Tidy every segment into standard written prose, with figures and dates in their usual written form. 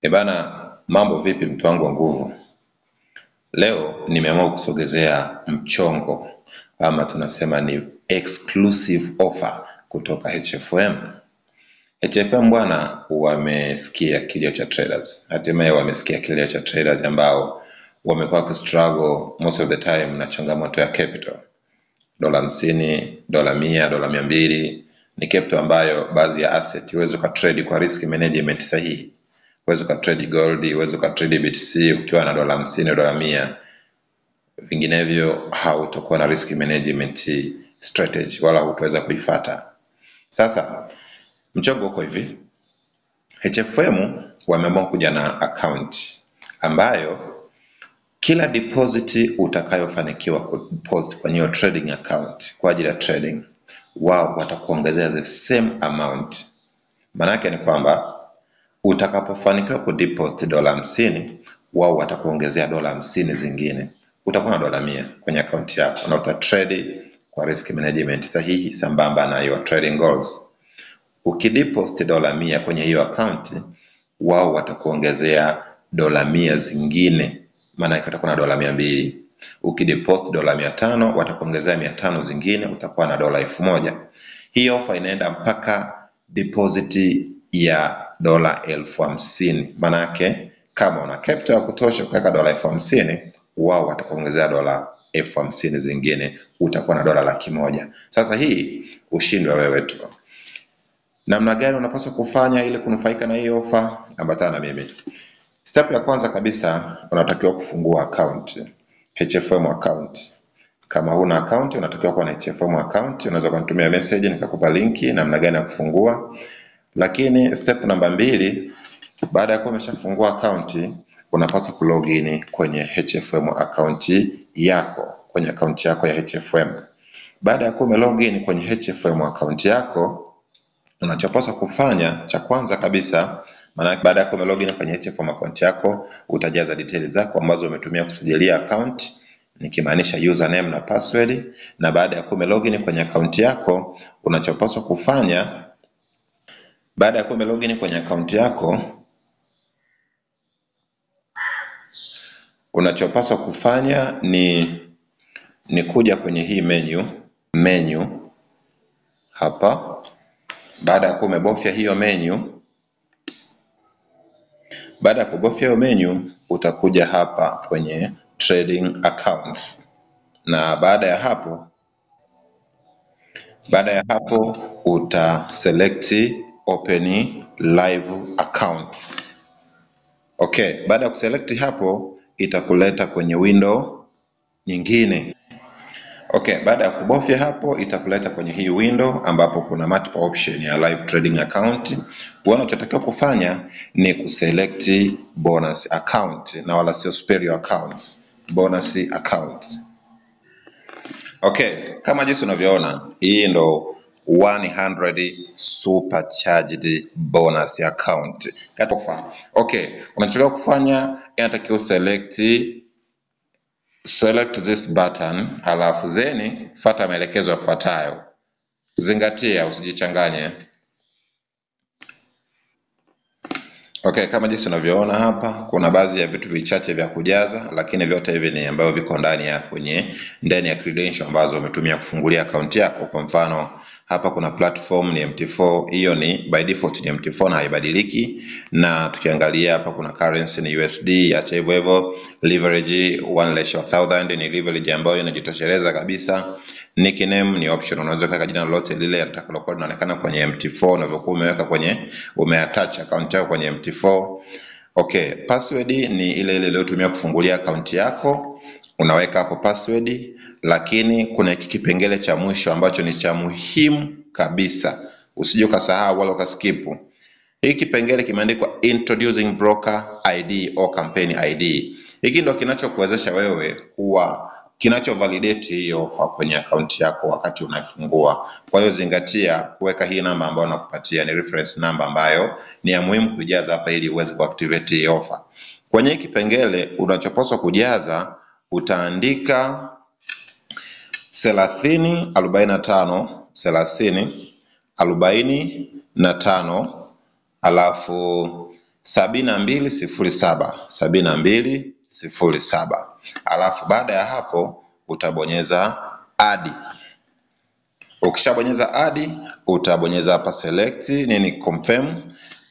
Ebana, mambo vipi mtu wangu wa nguvu? Leo nimeamua kusogezea mchongo ama tunasema ni exclusive offer kutoka HFM. HFM bwana, wamesikia kilio cha traders. Hatimaye wamesikia kilio cha traders ambao wamekuwa wakistruggle most of the time na changamoto ya capital. Dola 50, dola 100, dola 200 ni capital ambayo baadhi ya asset huwezi ukatrade kwa risk management sahihi. Huwezi ukatrade gold, huwezi ukatrade BTC ukiwa na dola 50, dola 100. Vinginevyo hautakuwa na risk management strategy wala hutaweza kuifuata. Sasa mchongo uko hivi. HFM wameamua kuja na account ambayo kila deposit utakayofanikiwa kudeposit kwenye your trading account kwa ajili ya trading, wao watakuongezea the same amount. Maana yake ni kwamba utakapofanikiwa kudeposit dola 50, wao watakuongezea dola 50 zingine. Utakuwa na dola 100 kwenye account yako na utatrade kwa risk management sahihi sambamba na your trading goals. Ukideposit dola 100 kwenye hiyo account, wao watakuongezea dola 100 zingine, maana yake utakuwa na dola 200. Ukideposit dola 500, watakuongezea 500 zingine, utakuwa na dola 1000. Hii offer inaenda mpaka deposit ya dola 50,000. Maana yake kama una capital ya kutosha kuweka dola 50,000, wao watakuongezea dola 50,000 zingine, utakuwa na dola 100,000. Sasa hii ushindwe wewe tu. Namna gani unapaswa kufanya ili kunufaika na hii ofa? Ambatana na mimi. Step ya kwanza kabisa, unatakiwa kufungua account, HFM account. Kama huna account, unatakiwa kuwa na HFM account. Unaweza kunitumia message nikakupa linki namna gani ya kufungua. Lakini step namba 2, baada ya kuwa umeshafungua account, unapaswa kulogin kwenye HFM account yako, kwenye account yako ya HFM. Baada ya kuwa umelogin kwenye HFM account yako, unachopaswa kufanya cha kwanza kabisa, maana baada ya kuwa umelogin kwenye HFM account yako, utajaza details zako ambazo umetumia kusajilia account, nikimaanisha username na password. Na baada ya kuwa umelogin kwenye account yako, unachopaswa kufanya baada ya kuwa umelogin kwenye account yako, unachopaswa kufanya ni kuja kwenye hii menu hapa. Baada ya kuwa umebofya hiyo menu, baada ya kubofya hiyo menu, utakuja hapa kwenye trading accounts. Na baada ya hapo uta select open live accounts. Okay, baada ya kuselect hapo itakuleta kwenye window nyingine. Okay, baada ya kubofya hapo itakuleta kwenye hii window ambapo kuna multiple option ya live trading account. Unachotakiwa kufanya ni kuselect bonus account na wala sio superior accounts, bonus account. Okay, kama jinsi unavyoona, hii ndo 100 supercharged bonus account. Offer. Okay, unachotakiwa kufanya, inatakiwa select this button, halafu zeni fuata maelekezo yafuatayo. Zingatia, usijichanganye. Okay, kama jinsi unavyoona hapa kuna baadhi ya vitu vichache vya kujaza, lakini vyote hivi ni ambavyo viko ndani ya credential ambazo umetumia kufungulia account yako. Kwa mfano hapa kuna platform ni MT4, hiyo ni by default ni MT4 na haibadiliki. Na tukiangalia hapa kuna currency ni USD, acha hivyo hivyo. Leverage 1:1000 ni leverage ambayo inajitosheleza kabisa. Nickname ni option, unaweza kuweka jina lolote lile litakalokuwa linaonekana kwenye MT4 unavyokuwa umeweka kwenye, umeattach account yako kwenye MT4. Okay, password ni ile ile uliyotumia kufungulia account yako, unaweka hapo password. Lakini kuna hiki kipengele cha mwisho ambacho ni cha muhimu kabisa, usije ukasahau wala ukaskip. Hiki kipengele kimeandikwa introducing broker ID au campaign ID. Hiki ndio kinachokuwezesha wewe kuwa kinacho validate hiyo offer kwenye account yako wakati unaifungua. Kwa hiyo zingatia kuweka hii namba ambayo nakupatia, ni reference number ambayo ni ya muhimu kujaza hapa ili uweze kuactivate hii offer. Kwenye hiki kipengele unachopaswa kujaza, utaandika 30 45, 30 45, alafu 7207 7207. Alafu baada ya hapo utabonyeza add. Ukishabonyeza add, utabonyeza hapa select nini, confirm.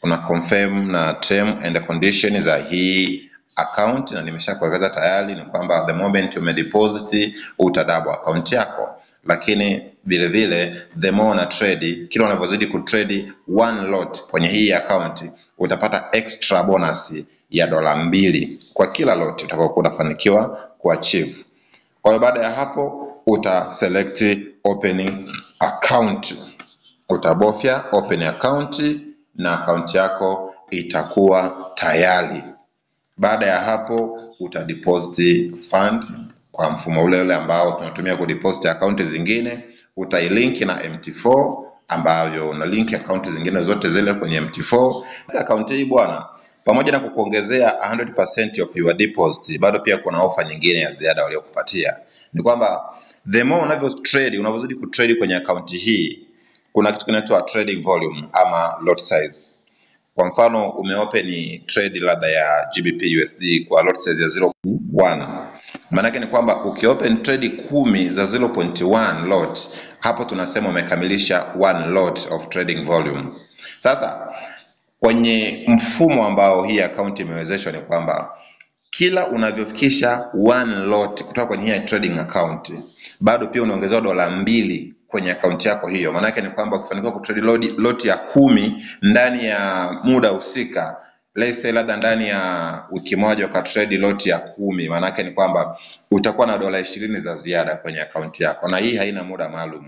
Una confirm na term and condition za hii account, na nimeshakueleza tayari ni kwamba the moment umedeposit utadouble account yako, lakini vile vile the more una trade, kila unavyozidi kutrade one lot kwenye hii account utapata extra bonus ya $2 kwa kila lot utakayokuwa unafanikiwa kuachieve. Kwa hiyo baada ya hapo uta select opening account, utabofya open account na account yako itakuwa tayari. Baada ya hapo uta deposit fund kwa mfumo ule ule ambao tunatumia kudeposit account zingine. Utailink na MT4 ambayo una link account zingine zote zile kwenye MT4. Account hii bwana, pamoja na kukuongezea 100% of your deposit, bado pia kuna ofa nyingine ya ziada waliokupatia. Ni kwamba the more unavyo trade, unavyozidi kutrade kwenye account hii, kuna kitu kinaitwa trading volume ama lot size. Kwa mfano umeopen trade labda ya GBP USD kwa lot size ya 0.1. Maana yake ni kwamba ukiopen trade 10 za 0.1 lot, hapo tunasema umekamilisha one lot of trading volume. Sasa kwenye mfumo ambao hii account imewezeshwa ni kwamba kila unavyofikisha one lot kutoka kwenye hii trading account, bado pia unaongezewa $2 kwenye account yako hiyo. Maana yake ni kwamba ukifanikiwa kutrade lot ya 10 ndani ya muda husika, let's say labda ndani ya wiki moja ukatrade lot ya 10, maana yake ni kwamba utakuwa na $20 za ziada kwenye account yako, na hii haina muda maalum.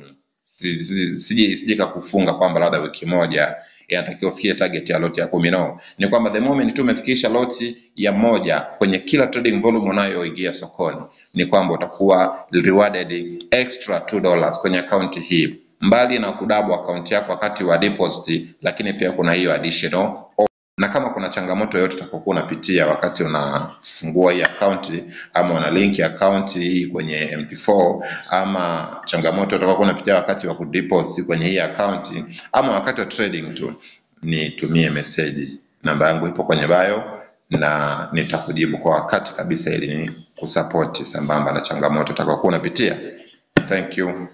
Sije kukufunga kwamba labda wiki moja inatakiwa ufikie target ya lot ya 10. No, ni kwamba the moment tu umefikisha lot ya 1 kwenye kila trading volume unayoingia sokoni, ni kwamba utakuwa rewarded extra $2 kwenye account hii, mbali na kudouble account yako wakati wa deposit, lakini pia kuna hiyo additional. Na kama kuna changamoto yoyote utakayokuwa unapitia wakati unafungua hii account ama una link account hii kwenye MT4, ama changamoto utakayokuwa unapitia wakati wa kudeposit kwenye hii account ama wakati wa trading tu, nitumie message. Namba yangu ipo kwenye bio na nitakujibu kwa wakati kabisa ili ni kusupport sambamba na changamoto utakayokuwa unapitia. Thank you.